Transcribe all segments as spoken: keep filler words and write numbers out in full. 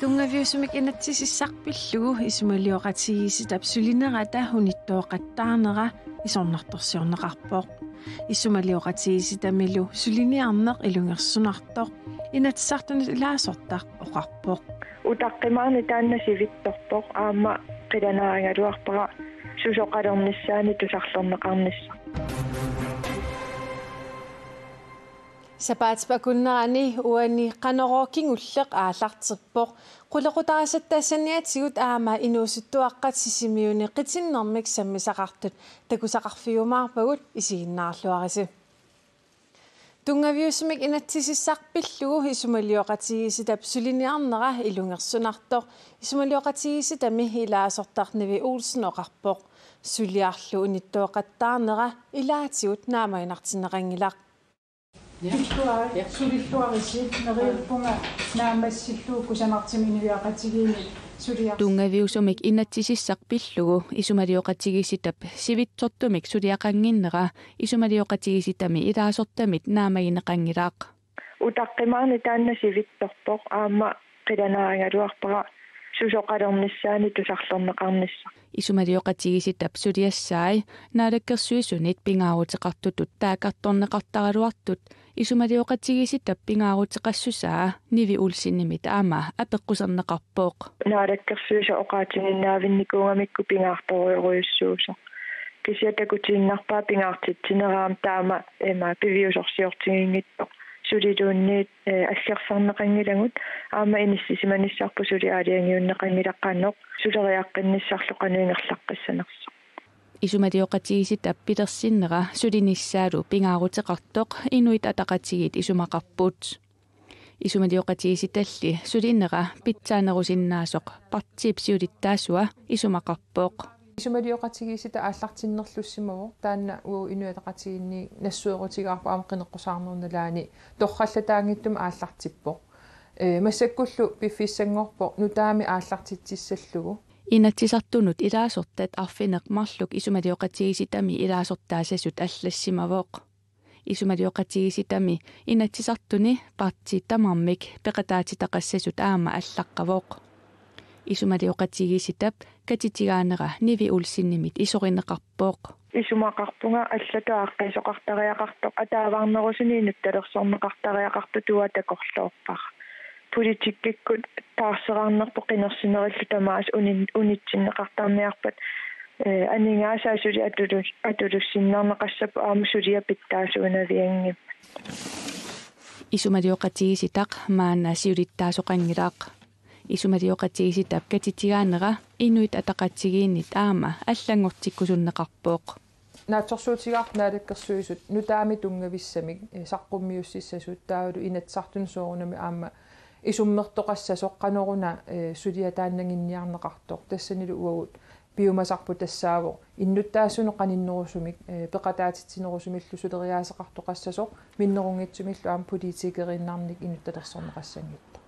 Tunngaviusumik inatsisissaq pillugu isumalioqatigiissitap sulinerata unittooqattaarnera isornartorsiorneqarpoq. Isumalioqatigiissitamilu suliniarneq ilungersunartoq Inatsisartunut ilaasortaq oqarpoq. Utaqqimaarneq taanna sivitsorpoq, aamma qilanaarigaluarpara susoqalernissaanut tusarlerneqarnissaq. Sapaatip akunnerani uani Qanorooq kingulleq aallartippoq. Qulequtarisatta saniatigut aamma inuusuttuaqqat Sisimiuni qitinnermik sammisaqartut takusaqarfigiumaarpagut, isiginnaarluarisi. Tunngaviusumik inatsisissaq pillugu isumalioqatigiissitap suliniarnera ilungersunartoq isumalioqatigiissitami ilaasortaq Nivi Olsen oqarpoq. Suliarlu unittooqattaarnera ilaatigut naammaginartinneqanngilaq. Pilluarit, sulilluarisi, neriuppunga naammassillugu kusanartumik inuiaqatigiinni suliar- Tunngaviusumik inatsisissaq pillugu isumalioqatigiissitap sivitsortumik suliaqannginnera isumalioqatigiissitami ilaasortamit naammagineqanngilaq. Utaqqimaarneq taanna sivitsorpoq, aamma qilanaarigaluarpara susoqalernissaanut tusarlerneqarnissaq. Isumalioqatigiissitap suliassai Naalakkersuisunit pingaaruteqartutut taakkartorneqartaraluartut isumalioqatigiissitap pingaaruteqassusaa Nivi Olsenimit aamma apeqquserneqarpoq. Naalakkersuisut oqaatigiinnaavinnikuugamikku pingaartorujorujussuusoq. Kisianni takutiinnarpaa pingaartitsineraam taama ima piviusorsiortiginngitsoq suliluunniit, eh, aggersarneqanngilagut, aamma inissisimanissarput suli aalajangiunneqanngilaq qanoq suleriaqqinnissarlu qanoq ingerlaqqissanersoq. Isumalioqatigiissitap pilersinnera sulinissaalu pingaaruteqartoq Inuit Ataqatigiit isumaqarput. Isumalioqatigiissitalli sulinera pitsaanerusinnaasoq partiip siulittaasua isumaqarpoq. Isumalioqatigiissitap aallartinnerlussimavoq, taanna uagut Inuit Ataqatigiinni nassuerutigaarput aamma qineqqusaarnerup nalaani torrallataanngitsumik aallartippoq. Ee, massakkullu piffissanngorpoq nutaamik aallartitsissallugu. Inatsisartunut ilaasortat arfineq marluk isumalioqatigiissitami ilaasortaassasut allassimavoq. Isumalioqatigiissitami Inatsisartuni partiit tamarmik peqataatitaqassasut aamma allaqqavoq. Isumalioqatigiissitap katitigaanera Nivi Olsenimit isorineqarpoq. Isumaqarpunga allatut aaqqiisoqartariaqartoq, ataavarnerusunik inuttalersorneqartariaqartoq tuaa takorloorpara. Politikkikkut taarserarnerput qinersinerillu tamaasa unin-, unitsinneqartarniarpat, eh, aningaasaat suli atulus-, atulussinnaarneqassapput aamma suliaq pitsaasuunavianngimmat. Isumalioqatigiissitaq maanna siulittaasoqanngilaq. Isumalioqatigiissitap katitigaanera Inuit Ataqatigiinnit aamma allanngortikkusunneqarpoq. Naatsorsuutigaarput Naalakkersuisut nutaamik tunngavissamik, eh, saqqummiussissasut taavalu Inatsisartuni soorunami aamma isummertoqassasoq qanoruna, eh, suliaq taannaannginniarneqartoq. Tassanilu uagut piumasarput tassaavoq innuttaasunut qaninnerusumik, eh, peqataatitsinerusumillu suleriaaseqartoqassasoq, minnerunngitsumillu aamma politikeriinnarnik inuttalersorneqassanngitsoq.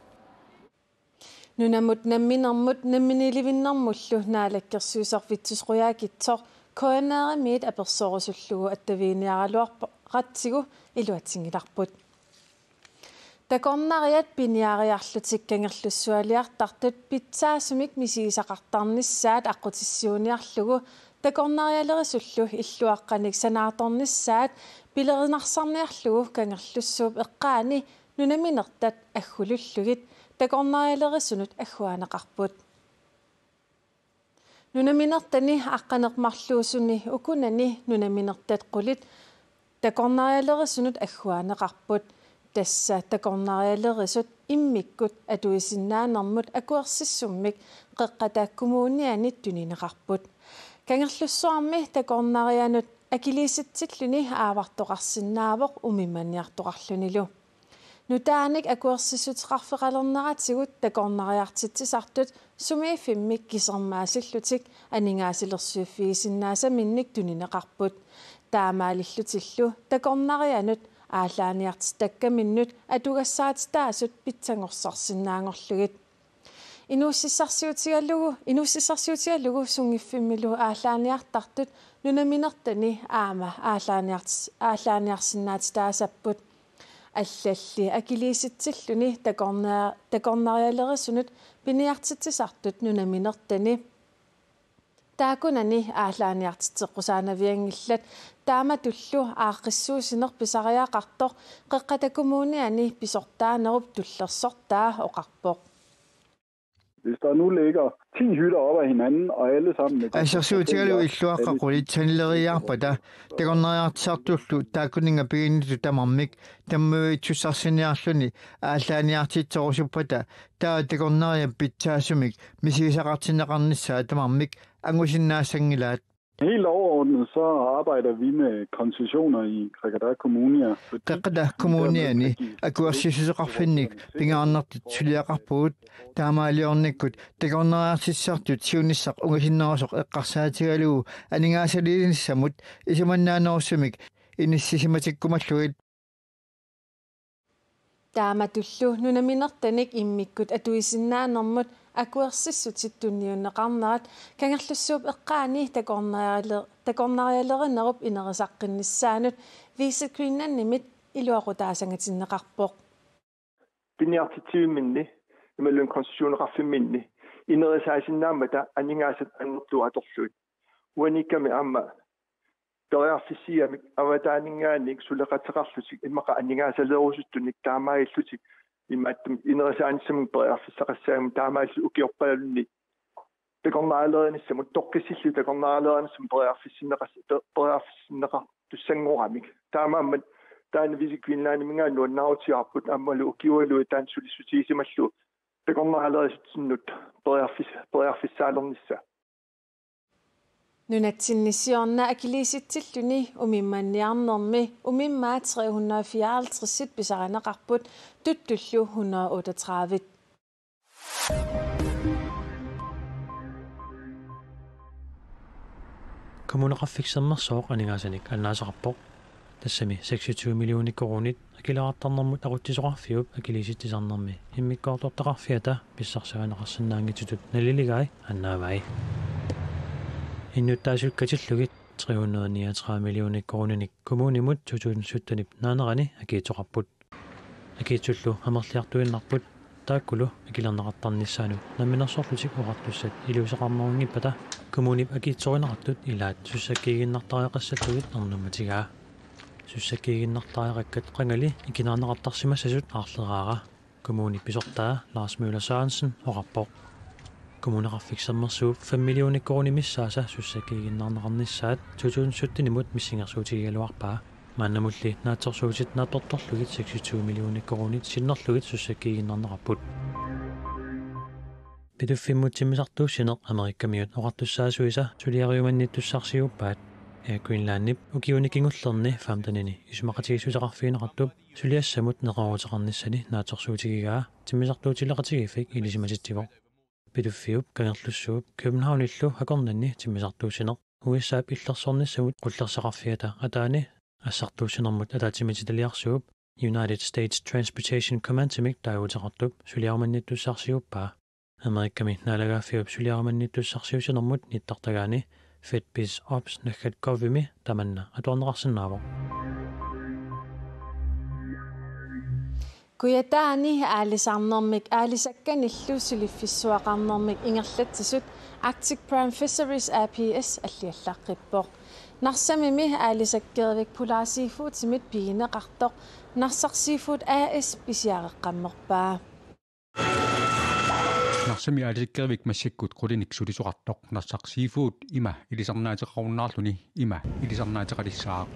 Nunamut namminermut namminiilivinnermullu naalakkersuisoq Vittus Qujaukitsoq K N R-imiit apersoorusullugu attaviginiaraluarparatsigu iluatsinngilarput. Takornariat piniariarlutik Kangerlussualiartartut pitsaasumik misigisaqartarnissaat aqqutissiuuniarlugu takornarialerisullu illuaqqanik sanaartornissaat pilerinarsaarniarlugu Kangerlussuup eqqaani nunaminertat aggulullugit takornarialerisunut agguaanneqarput. Nunaminertani aqqaneq-marluusuni ukunani nunaminertat qulit takornarialerisunut agguaanneqarput. Tassa takornarialerisut immikkut atuisinnaanermut akuersissummik Qeqqata Kommunianit tunineqarput. Kangerlussuarmi takornarianut akiliisitsilluni aavartoqarsinnaavoq umimanniartoqarlunilu. Nutaanik akuersissuteqarfeqalerneratigut takornariartitsisartut sumiiffimmik kisermaasillutik aningaasilersuiffigisinnaasaminnik tunineqarput. Taamaalillutillu takornarianut aallaaniartitakkaminnut atugassaatitaasut pitsanngorsarsinnaanngorlugit. Inuussutissarsiutigalugu, inuussutissarsiutigalugu sunngiffimmilu aallaaniartartut nunaminertani aamma aallaaniart-, aallaaniarsinnaatitaasapput. allalli akiliisitsilluni takorna-, takornarialerisunut piniartitsisartut nunaminertani. Taakkunani aallaaniartitseqqusaanavianngillat, taamatullu aaqqissuussineq pisariaqartoq Qeqqata Kommuniani pisortaanerup tullersortaa oqarpoq. Hvis der nu ligger ti hytter op ad hinanden, og alle sammen med Assersuutigalugu illuaqqat qulit sanileriiaarpata takornariartitsisartullu taakkuninnga piginnittut tamarmik tammuitsussarsinnarluni aallaaniartitserusuppata, taava takornariap pitsaasumik misigisaqartinneqarnissaa tamarmik angusinnaasanngilaat. Helt overordnet så arbejder vi med koncessioner i Qeqertalik Kommune. Qeqqata Kommuniani akuersissuteqarfinnik pingaarnertut suliaqarpugut, taamaaliornikkut takornariartitsisartut siunissaq ungasinnerusoq eqqarsaatigalugu aningaasaliinissamut isumannaanerusumik inissisimatikkumallugit. Taamatullu nunaminertanik immikkut atuisinnaanermut akuersissutit tunniunneqarnerat Kangerlussuup eqqaani takornariale-, takornarialerinerup inerisaqqinnissaanut Visit Greenlandimit iluaqutaasangatinneqarpoq. Piniartitsivimminni imaluunniit koncessioneqarfimminni inerisaasinnaammat aningaasat annertuut atorlugit. Uaniikkami aamma periarfissiigamik avataaninngaanniit suleqateqarlutik immaqa aningaasaleerusuttunik taamaalillutik imaattumik inerisaanissamut periarfissaqassaagamik taamaalillutik ukiorpalunni takornarialerinissamut, toqqissillugit takornarialerinissamut periarfissinneqas-, per-, periarfissinneqartussanngoramik. Taamaammat taanna Visit Greenlandiminngaanniit nuannaarutigaarput aammalu ukiualuit taanna sulissutigisimallugu takornarialerisutsinninnut periarfis-, periarfissaalernissaa. Nunatsinni siorna akiliisitsilluni umimmanniarnermi umimmaat tre hundrede og fireoghalvtreds pisarineqarput, tuttullu hundrede og otteogtredive. Kommuneqarfik Sermersooq aningaasanik annaaseqarpoq. Tassami seksogtyve millioner koruunit Akileraartarnermut Aqutsisoqarfiup akiliisitsisarnermi immikkoortortaqarfiata pissarsisarineqarsinnaanngitsutut naliligai annaavai. Innuttaasut katillugit tre hundrede niogtredive millioner koruuninik kommunimut to tusind syttenip naanerani akiitsoqarput. Akiitsullu amerliartuinnarput, taakkulu akilerneqartarnissaannut namminersorlutik oqartussat iliuuseqarnerunngippat kommunip akiitsorineqartut ilaat sussakkiiginnartariaqassallugit ernummatigaa. Sussakkiiginnartariaqakkat qangali ikinaarneqartarsimassasut aarleraara, kommunip pisortaa Lars Møller Sørensen oqarpoq. Kommuneqarfik Sermersuup fem millioner koruunit missaasa sussakkiiginnarneqarnissaat to tusind syttenimut missingersuutigigaluarpaa. Maannamulli naatsorsuutit naappertorlugit seksogtyve millioner koruunit sinnerlugit sussakkiiginnarneqarput. Pituffimmut timmisartuussineq Amerikamiut oqartussaasuisa suliariumannittussarsiuuppaat. Air Greenlandip ukiuni kingullerni femtenini isumaqatigiissuteqarfigineqartup suliassamut neqerooruteqarnissani naatsorsuutigigaa timmisartuutileqatigiiffik ilisimatitsivoq. Pituffiup, Kangerlussuup Københavnillu akornanni timmisartuussineq U S A-p illersornissamut qullersaqarfiata ataani assartuussinermut ataatsimiititaliarsuup United States Transportation Commandimik taaguuteqartup suliarumannittussarsiuuppaa. Amerikami naalagaaffiup suliarumannittussarsiuussinermut nittartagaani fed biz ops naggat govimi tamanna atuarneqarsinnaavoq. Kujataani aalisarnermik aalisakkanillu suliffissuaqarnermik ingerlatsisut Arctic Prime Fisheries A P S alliallaqqippoq. Narsamimi aalisakkerivik Polar Seafoodimit pigineqartoq Narsaq Seafood A/S pisiareqqammerpaa. Narsami aalisakkerivik massakkut qulinik sulisoqartoq Narsaq Seafood ima ilisarnaateqarunnaarluni ima ilisarnaateqalissaaq.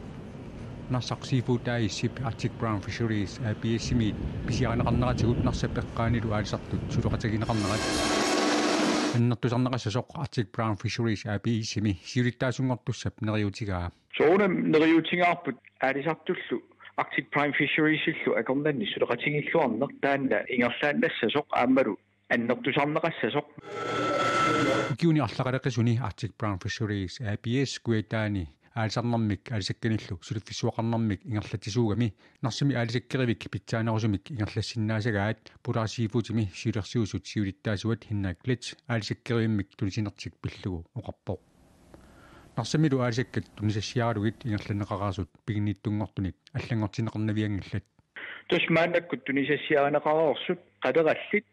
Narsaq Seafood A/S-ip Arctic Brown Fisheries A/S-imiit pisiarineqarneratigut Narsap eqqaanilu aalisartut suleqatigineqarnerat annertusarneqassasoq Arctic Brown Fisheries A/S-imi siulittaasunngortussap neriuutigaa. Soorunami neriuutigaarput aalisartullu Arctic Prime Fisheriesillu akornanni suleqatigiilluarneq taanna ingerlaannassasoq aammalu annertusarneqassasoq. Ukiuni arlaqaleqisuni Arctic Brown Fisheries A/S Kujataani aalisarnermik aalisakkanillu suliffissuaqarnermik ingerlatsisuugami Narsami aalisakkerivik pitsaanerusumik ingerlassinnaasagaat Polar Seafoodimi siulersuisut siulittaasuat Henrik Leth aalisakkerivimmik tunisinertik pillugu oqarpoq. Narsamilu aalisakkat tunisassiaralugit ingerlanneqareersut piginnittunngortunit allanngortinneqarnavianngillat. Tassa maannakkut tunisassiarineqareersut qalerallit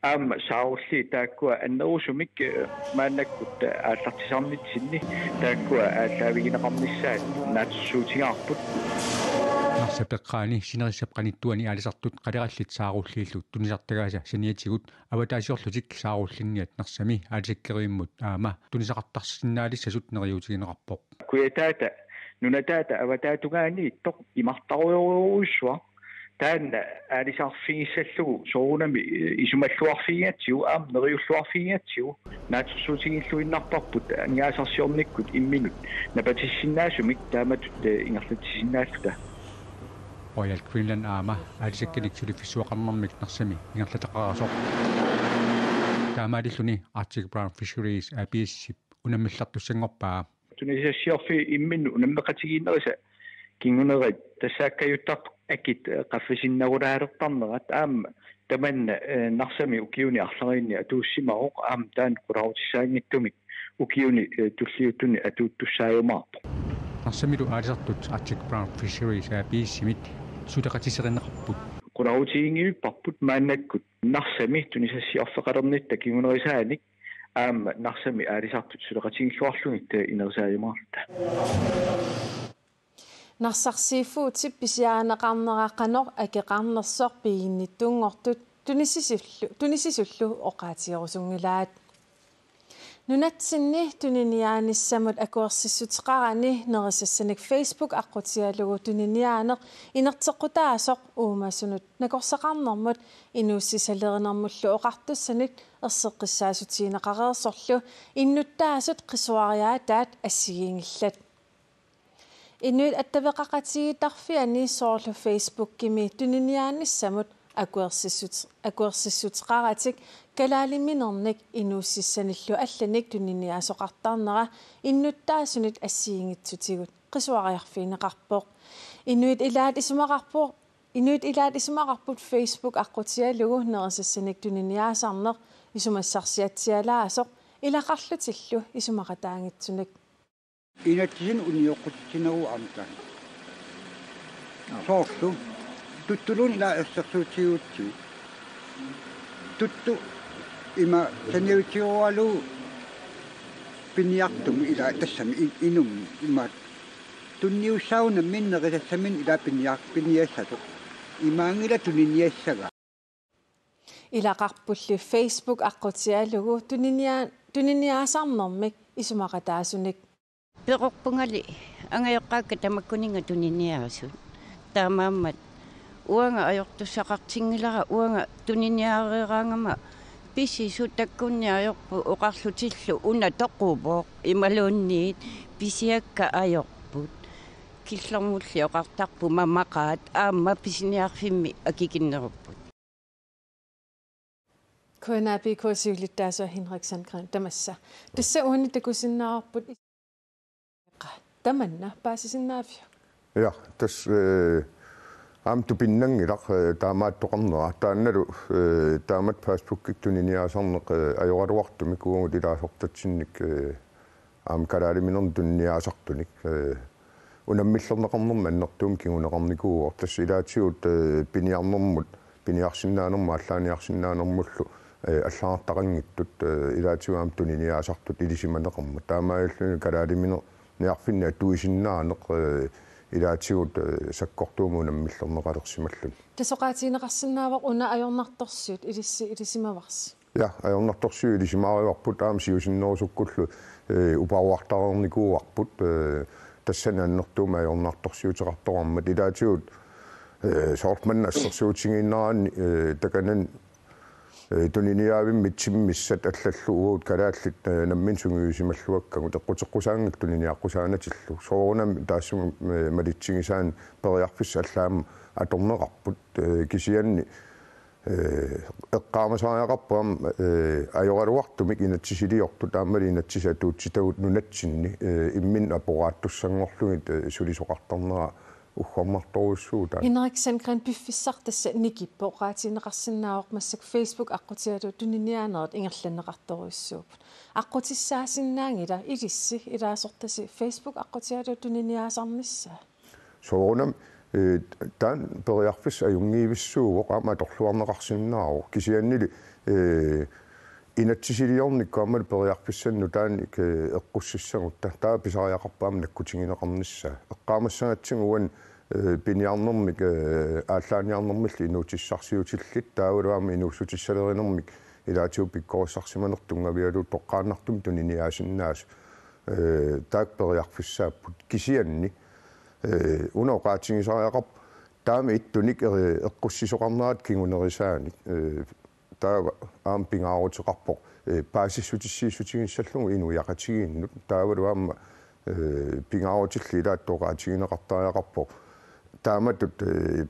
aamma saarulliit taakkua annerusumik, eh, maannakkut aallartisarnitsinni taakkua aallaavigineqarnissaat naatsorsuutigaarput. Narsap eqqaani sinerissap qanittuani aalisartut qalerallit saarulliillu tunisartagaasa saniatigut avataasiorlutik saarullinniat Narsami aalisakkerivimmut aamma tunisaqartarsinnaalissasut neriuutigineqarpoq. Kujataata, nunataata avataatungaaniittoq imartarujorujussuaq. Taanna aalisarfigissallugu soorunami, eh, isumalluarfigigatsigu aamma neriulluarfigigatsigu naatsorsuutigiilluinnarparput aningaasarsiornikkut imminut napatissinnaasumik taamatut, eh, ingerlatsisinnaalluta. Royal Greenland aamma aalisakkanik suliffissuaqarnermik Narsami ingerlataqarasoq. Taamaalilluni Arctic Brown Fisheries A P S-ip unammillertussanngorpaa. Tunisassiorfiup imminut unammeqatigiinnerisa kingunerit tassaakkajuttartut akit, eh, qaffasinnerulaalertarnerat aamma tamanna, eh, Narsami ukiuni arlariinni atuussimavoq aamma taanna qularutissaanngitsumik ukiuni, eh, tulliuttuni atuuttussaajumaarpoq. Narsamilu aalisartut Arctic Brown Fisheries A P S-imit suleqatiserineqarput. Qularutiginngivipparput maannakkut Narsami tunisassiorfeqalernitta kingunerisaanik aamma Narsami aalisartut suleqatigiilluarlugit, eh, inerisaajumaarluta. Narsaq Seafoodip pisiarineqarnera qanoq akeqarnersoq piginnittunngortut tunisisullu, tunisisullu oqaatigerusunngilaat. Nunatsinni tuniniaanissamut akuersissuteqarani nerisassanik Facebook aqqutigalugu tuniniaaneq inerteqqutaasoq uumasunut nakorsaqarnermut inuussissalerinermullu oqartussanit erseqqissaatigineqareersorlu innuttaasut qisuariaataat assigiinngillat. Inuit attaveqaqatigiittarfianni soorlu Facebookimi tuniniaanissamut akuersissut-, akuersissuteqaratik kalaaliminernik inuussissanillu allanik tuniniaasoqartarnera innuttaasunit assigiinngitsutigut qisuariarfigineqarpoq. Inuit ilaat isumaqarpoq, inuit ilaat isumaqarput Facebook aqqutigalugu nerisassanik tuniniaasarneq isumassarsiatsialaasoq ilaqarlutillu isumaqataanngitsunik. Inatsisinut unioqqutitsineruvoq aamma taanna. Soorlu tuttuluunniit ilaa ersersuutigigutsigu. Tuttu ima saniutigooralugu piniartumik ilaa tassami i-, inummi ima tunniussaagunarmi nerisassaminnik ilaa piniar-, piniassasoq. Imaanngilaq tuniniassagaa. Ilaqarpulli Facebook aqqutigalugu tuninia-, tuniniaasarnermik isumaqataasunik. Peqorpungali angajoqqaakka tamakkuninnga tuniniaasut. Taamaammat uanga ajortussaqartinngilara uanga tuniniaareeraangama pisisut takkunniarput oqarlutillu una toquvoq imaluunniit pisiakka ajorput. Killormulli oqartarput mamaqaat aamma pisiniarfimmi akikinnerupput. K N A B K siulittaasua Henrik Sandgreen tamassa. Tassa uani takusinnaavarput i-, tamanna paasisinnaaviuk? Ja, tassa, eh, aamma tupinnanngilaq, eh, taamaattoqarnera. Taannalu, eh, taamatut Facebookikkut tuniniaasarneq, eh, ajoraluartumik uagut ilaasortatsinnik, eh, aamma kalaaliminernik tuniniaasartunik, eh, unammillerneqarnermik annertuumik kinguneqarnikuuvoq. Tassa ilaatigut, eh, piniarnermut, piniarsinnaanermut, allaaniarsinnaanermullu, eh, allagartaqanngitsut, eh, ilaatigut aamma tuniniaasartut ilisimaneqarmat. Taamaalilluni kalaaliminerniarfinni atuisinnaaneq, eh, ilaatigut, eh, sakkortuumik unammillerneqalersimalluni. Tassa oqaatigineqarsinnaavoq una ajornartorsiut ilissi ilisimavarsi. Ja, ajornartorsiut ilisimaarivarput aamma siusinnerusukkullu, eh, uparuartareernikuuarput, eh, tassani annertuumik ajornartorsiuteqartoqarmat ilaatigut, eh, soorlu manna assersuutigiinnaraanni, eh, takanani, eh, tuniniaavimmik timmissat allallu uagut kalaallit, eh, nammineq sungiusimalluakkagut eqquteqqusaanngillat tuniniaqqusaanatillu. Soorunami taassuma, eh, malitsigisaanik periarfissat allat aamma atorneqarput, eh, kisianni eh, eqqaamasariaqarpoq aamma, eh, ajoraluartumik inatsisiliortut aammali inatsisit atuutitagut nunatsinni, eh, imminnut aporaattussanngorlugit, eh, sulisoqartarnera uggornartorujussuuvoq taanna. Henrik Sandgreen, piffissaq tassa nikippoq, oqaatigineqarsinnaavoq massakkut Facebook aqqutigalugu tuniniaanerit ingerlanneqartorujussuupput. Aqqutissaasinnaanngilaq ilissi ilaasortasi Facebook aqqutigalugu tuniniaasarnissaa? Soorunami Ee, taanna periarfissaq ajunngivissuuvoq, aamma atorluarneqarsinnaavoq. Kisiannili, ee, inatsisiliornikkut aammalu periarfissanik nutaanik, ee, eqqussissagutta. Taava pisariaqarpoq aamma nakkutigineqarnissaa. Eqqaamassagatsigu uani, ee, piniarnermik, ee, aallaaniarnermilli inuutissarsiutillit, taavalu aamma inuussutissalerinermik ilaatigut pikkorissarsimanertut tunngavigalugu toqqaannartumik tuniniaasinnaasut. Ee, taakku periarfissaapput. Kisianni, ee, una oqaatigisariaqarpoq taama ittunik, ee, eqqussisoqarnerata kingunerisaanik, ee, taava aamma pingaaruteqarpoq, ee, paasissutissiissutigissallugu inuiaqatigiinnut, taavalu aamma, ee, pingaarutillit ilaattut oqaatigineqartariaqarpoq taamatut, ee,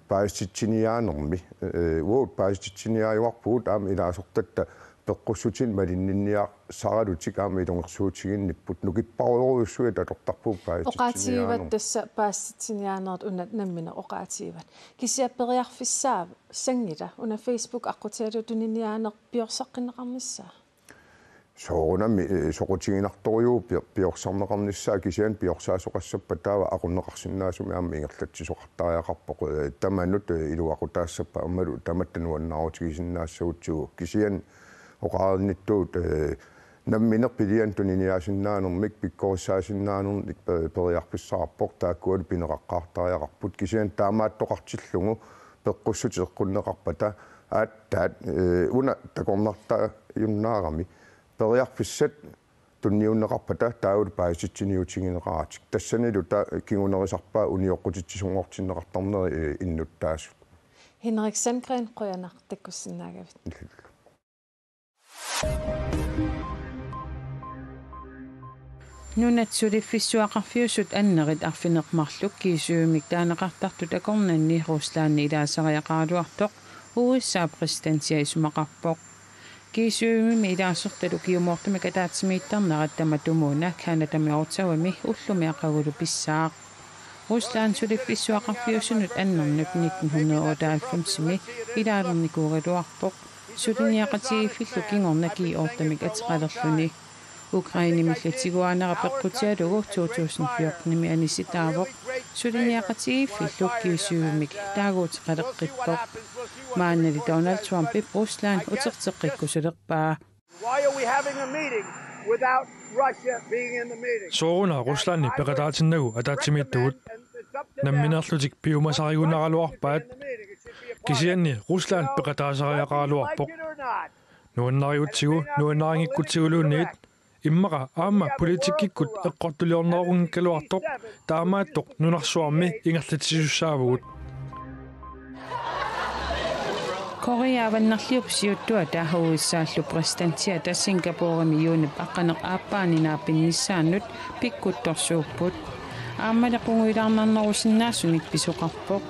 paasititsiniaanermi, ee, uagut paasititsiniaajuarpugut aamma ilaasortatta peqqussutinik malinninniarsaralutik aamma ilungersuutiginnipput, nukipparujorujussuit atortarpugut paasititsiniaanermi. Oqaatigivat tassa paasititsiniaanerit una nammineq oqaatigivat. Kisianni periarfissaassanngilaq una Facebook aqqutigalugu tuniniaaneq piorsaqqinneqarnissaa? Soorunami, ee, soqutiginartorujuuvoq pi-, piorsarneqarnissaa, kisianni piorsaasoqassappat taava aqunneqarsinnaasumik aamma ingerlatsisoqartariaqarpoq, ee, tamanut, ee, iluaqutaassappat aammalu tamatta nuannaarutigisinnaassagutsigu. Kisianni oqarnittut, ee, nammineq pilianik tuniniaasinnaanermik pikkorissaasinnaanermik pe-, periarfissaqarpoq, taakkualu pineqaqqaartariaqarput. Kisianni taamaattoqartillugu peqqussutit eqqunneqarpata aatsaat, ee, una takornartaajunnaarami periarfissat tunniunneqarpata taavalu paasitsiniutigineqaratik. Tassanilu taava kingunerisarpaat unioqqutitsisunngortinneqartarneri, ee, innuttaasut. Henrik Sandgreen, qujanaq takkussinnaagavit. Illillu. Nunat suliffissuaqarfiusut annerit arfineq-marluk G syv-imik taaneqartartut akornanni Rusland ilaasariaqaraluartoq U S A præsidentia isumaqarpoq. G syv-imi ilaasortat ukiumoortumik ataatsimiittarnerat tamatumuuna Canadami Ottawami ullumi aqagulu pissaaq. Rusland suliffissuaqarfiusunut annernut nitten hundrede og otteoghalvfems-imi ilaalernikuugaluarpoq. Suliniaqatigiiffillu kingorna G otte-mik ateqalerluni. Ukrainemilli tiguaanera peqqutigalugu to tusind fjorten-imi anisitaavoq. Suliniaqatigiiffillu G syv-imik taaguuteqaleqqippoq. Maannali Donald Trumpip Rusland uterteqqikkusulerpaa. Why are we having a meeting without Russia being in the meeting? Sooruna Ruslandi peqataatinnagu ataatsimiittugut? Nammineerlutik piumasarigunaraluarpaat. Kisianni Rusland peqataasariaqaraluarpoq. Nuannarigutsigu, nuannarinngikutsiguluunniit, immaqa aamma politikkikkut eqqortuliornerugunngikkaluartoq, taamaattoq nunarsuarmi ingerlatsisussaavugut. Korea Avannarliup siuttuata U S A-llu præsidentiata Singaporemi juunip aqqaneq-aappaani naapinnissaannut pikkuttorsuupput. Aammali qungujulaarnarnerusinnaasumik pisoqarpoq.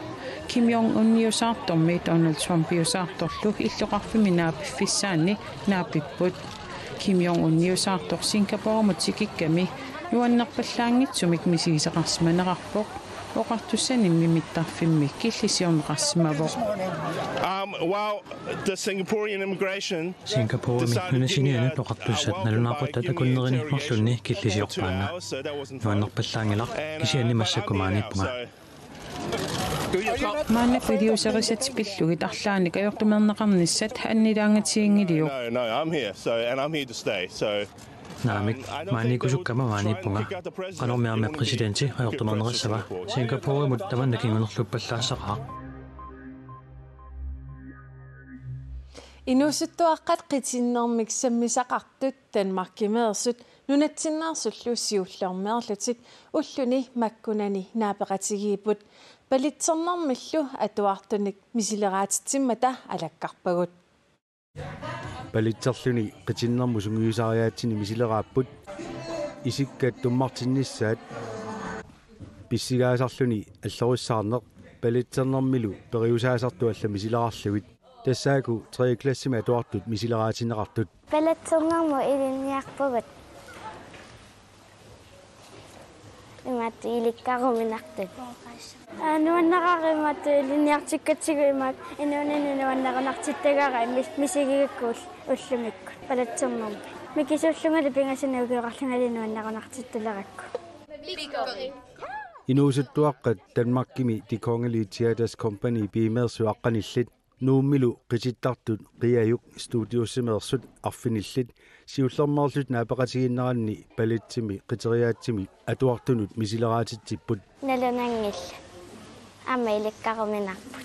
Kim Jong-uniusaartormi Donald Trumpiusaartorlu illoqarfimmi naapiffissaanni naapipput. Kim Jong-uniusaartoq Singaporemut tikikkami nuannerpallaanngitsumik misigisaqarsimanerarpoq. Oqartussanimmi mittarfimmi killisiorneqarsimavoq. Um, well, the Singaporean immigration Singaporemi nunasinianut oqartussat nalunaaquttat akunnerini marlunni killisiorpaannga. Nuannerpallaanngilaq, kisianni massakkut maaniippunga. Maannakkut iliuuserisatik pillugit arlaannik ajortumeerneqarnissat annilaangatiginngiliuk? No, no, I'm here, so, and I'm here to stay, so. Naamik, maaniikkusukkama maaniippunga. Qanormi aamma præsidenti ajortumeernerissava? Singaporemut tamanna kingunerluppallaassaqaaq. Inuusuttuaqqat qitinnermik sammisaqartut Danmarkimeersut nunatsinneersullu siullermeerlutik ulluni makkunani naapeqatigiipput. Palitsernermillu atuartunik misileraatitsimmata alakkarpagut. Palitserluni qitinnermut sungiusariaatsini misileraapput. Isikkat tummartinnissaat. Pissigaasarluni allorissaarneq palitsernermilu periusaasartut allat misilerarlugit. Tassaaku tredje klassimi atuartut misileraatinneqartut. Palitsernermut ilinniarpugut. Imaattoq ilikkaruminartut. Aa, nuannaraaq imaattoq ilinniartikkatsigu imaattoq inuunini nuannerunartittagara mis-, misigigakku ull-, ullumikkut palitsernermut. Mikisuullungali pingasuni ukioqarlungali nuannerunartittulerakku. Inuusuttuaqqat Danmarkimi Det Kongelige Teaters Kompani piumeersut aqqanillit, Nuummilu qitittartut Qiajuk Studiosimeersut arfinillit, siullermeerlutik naapeqatigiinneranni balletimi qiteriaatsimi atuartunut misileraatitsipput. Nalunanngillat. Aamma ilikkaruminarput.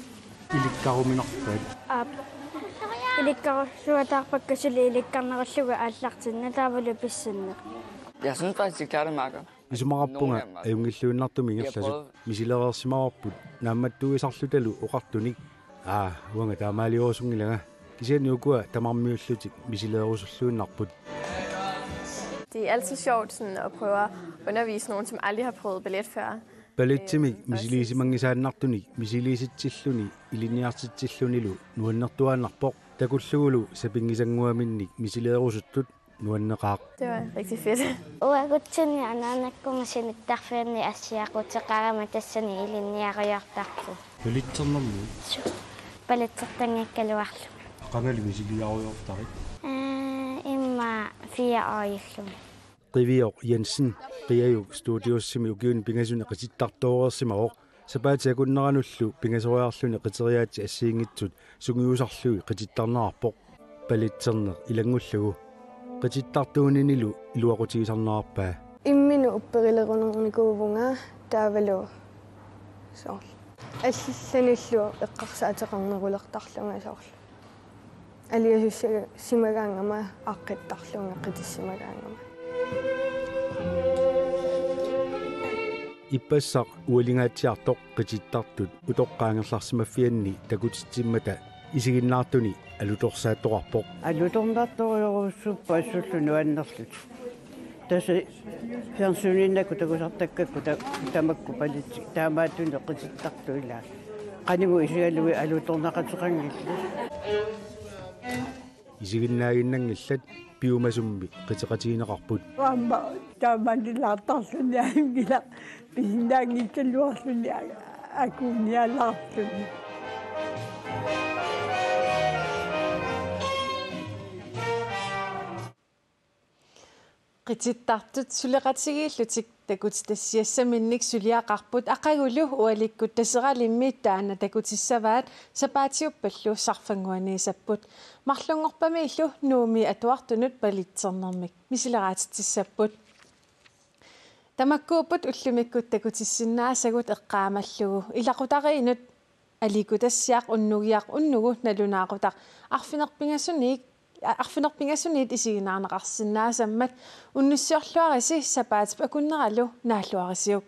Ilikkaruminarpaat. Aap. Ilikkarulluataarpakka suli ilikkarnerullugu aallartinneq taavalu pissanneq. Jeg synes faktisk, de klarer det meget godt. Isumaqarpunga ajunngilluinnartumik ingerlasut misilereersimavarput naammattuisarlutalu oqartunik. Aa, uanga taamaaliurusunngilanga. Kisianni ukua tamarmiullutik misileerusulluinnarput. Det er altid sjovt sådan at prøve at undervise nogen, som aldrig har prøvet ballet før. Balletimi misiliisimanngisaannartunik misiliisitsilluni ilinniartitsillunilu nuannertuaannarpoq, takullugulu sapinngisannguaminnik misileerusuttut nuanneqaaq. Det var rigtig fedt. Uagutsinnut anaanakkut sinittarfianni assiaquteqarama tassani ilinniarujoortarpugut. Balletsernermi? Suu. Balletsertanngikkaluarlunga. Qangali misiliarujoortarit? Ee, immaqa fire årillunga. Qivioq Jensen Qiajuk Studiosimi ukiuni pingasuni qitittartooreersimavoq. Sapaatip akunneranullu pingasoriarluni qiteriaatsit assigiinngitsut sungiusarlugit qitittarnerarpoq. Balletserneq ilanngullugu. Qitittartuuninilu iluaqutigisarnerarpaa. Imminut upperilerunernikuuvunga taavalu soorlu allanillu eqqarsaateqarnerulertarlunga soorlu. Aliasussimagaangama aaqqittarlunga qitissimagaangama. Ippassaq ualingaatsiartoq qitittartut utoqqaat angerlarsimaffianni takutitsimmata isiginnaartuni alutorsaattoqarpoq. Alutornartorujorujussuupput assullu nuannerlutik. Tassa fjernsyniinnakku takusartakkakku ta-, tamakku balletsit taamaattunik qitittartut ilaa. Qanimut isigalugit alutornaqateqanngillat. Isiginnaaginnanngillat piumasummi qiteqatigineqarput. Aamma taamanilaartarluni ajunngilaq pisinnaanngikkaluarluni a-, akuunialaarluni. Qitittartut suleqatigiillutik takutitassiassaminnik suliaqarput aqagulu ualikkut Taseralimmi taanna takutissavaat sapaatiuppallu sarfannguaniissapput. Marlunngorpamiillu Nuummi atuartunut balletsernermik misileraatitsissapput. Tamakkuupput ullumikkut takutissinnaasagut eqqaamallugu ilaqutariinnut Aliikkutassiaq unnugiaq unnugu nalunaaqutaq arfineq-pingasuniit, arfineq-pingasuniit isiginnaarneqarsinnaasammat unnussiorluarisi sapaatip akunneralu naalluarisiuk.